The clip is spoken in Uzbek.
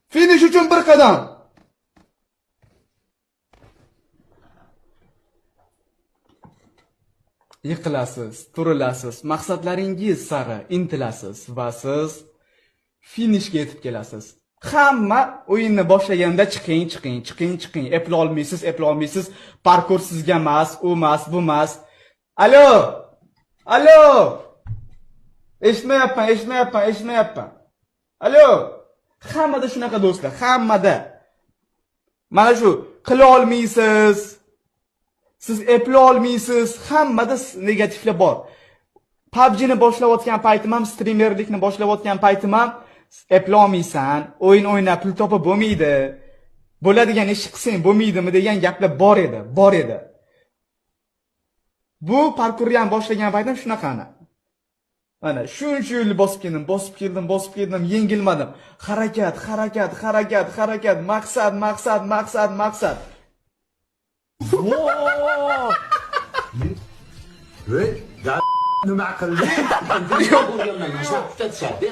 Finish uchun bir qadam. Yiqilasiz, turilasiz, maqsadlaringiz sari intilasiz va siz finishga yetib kelasiz. Hamma o'yinni boshlaganda chiqing, chiqing, chiqing, chiqing, eplolmaysiz, eplolmaysiz, parkur sizga emas, u emas, bu emas. Alo! Alo! Eshitmayapman, eshitmayapman, eshitmayapman. Alo! Hammada shunaqa do'stlar, hammada. Mana shu qila olmaysiz. Siz epla olmaysiz, hammada negativlar bor. PUBG'ni boshlayotgan paytim ham, streamerlikni boshlayotgan paytim ham epla olmaysan, o'yin o'ynab pul topib bo'lmaydi. Bo'ladigan ish qilsang bo'lmaydimi degan gaplar bor edi, bor edi. Bu parkurni ham boshlagan paytim shunaqani. Mana shuncha yo'lni bosib keldim, bosib keldim, bosib keldim, yengilmadim. Harakat, harakat, harakat, harakat, maqsad, maqsad, maqsad, maqsad. Voy, nima qildi? Ko'rganman, shunaqa kutatishadi.